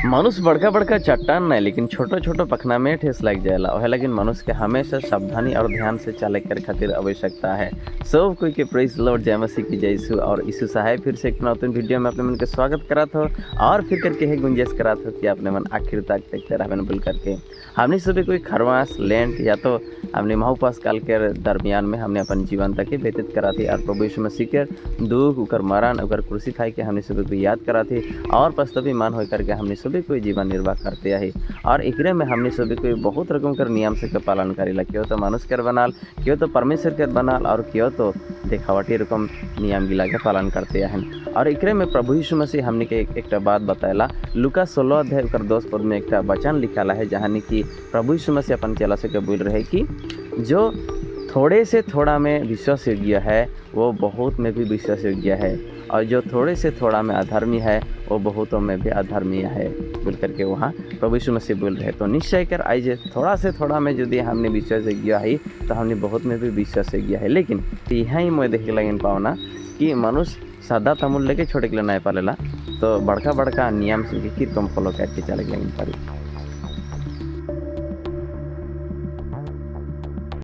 मनुष्य बड़का बड़का चट्टान नहीं, लेकिन छोटो छोटो पखना में ठेस लग जाएला। ओहे लेकिन मनुष्य के हमेशा सावधानी और ध्यान से चले कर खातिर आवश्यकता है। सब कोई के प्रेज लॉर्ड, जय मसीह की, जय यीशु और यीशु साहेब। फिर से एक नौतन वीडियो में अपने मन के स्वागत करात हो और फिर करके है गुंजाइश करात हो कि अपने मन आखिर तक देखते रहन बोल करके। हमने सभी कोई खरवास, लेंट या तो हमने महउपास काल के दरमियान में हमने अपन जीवन तक के व्यतीत कराती और प्रभु यीशु मसीह के दुख, उकर मरण, उकर क्रूसीफाई के हमने सभी को याद कराती और पश्चातापी मन हो करके हमने सभी कोई जीवन निर्वाह करते आई। और एकरे में हमने सभी कोई बहुत रकम कर नियम से के पालन करेला। क्यों तो मनुष्य कर बनाल, क्यों तो परमेश्वर कर बनाल और क्यों तो दिखावटी रकम नियम गिला के पालन करते हैं। और एकरे में प्रभु यीशु मसीह हमने के एक बात बताएला। लुका 16 अध्याय उकर 10 पद में एक वचन लिखाला है, जहाँ कि प्रभु यीशु मसीह अपन चेला से के बोल रहे कि जो थोड़े से थोड़ा में विश्वास योग्य है, वो बहुत में भी विश्वास योग्य है और जो थोड़े से थोड़ा में अधर्मी है, वो बहुतों में भी अधर्मी है बोल करके वहाँ प्रभु यीशु मसीह बोल रहे। तो निश्चय कर आज थोड़ा से थोड़ा में यदि हमने विश्वास योग्य है, तो हमने बहुत में भी विश्वास योग्य है। लेकिन यहाँ ही मैं देखे लगिन पावना कि मनुष्य सादा तमुल लेके छोड़े के लिए नहीं पालेला, तो बड़का बड़का नियम से कि कम फॉलो करके चले लगिन पारी।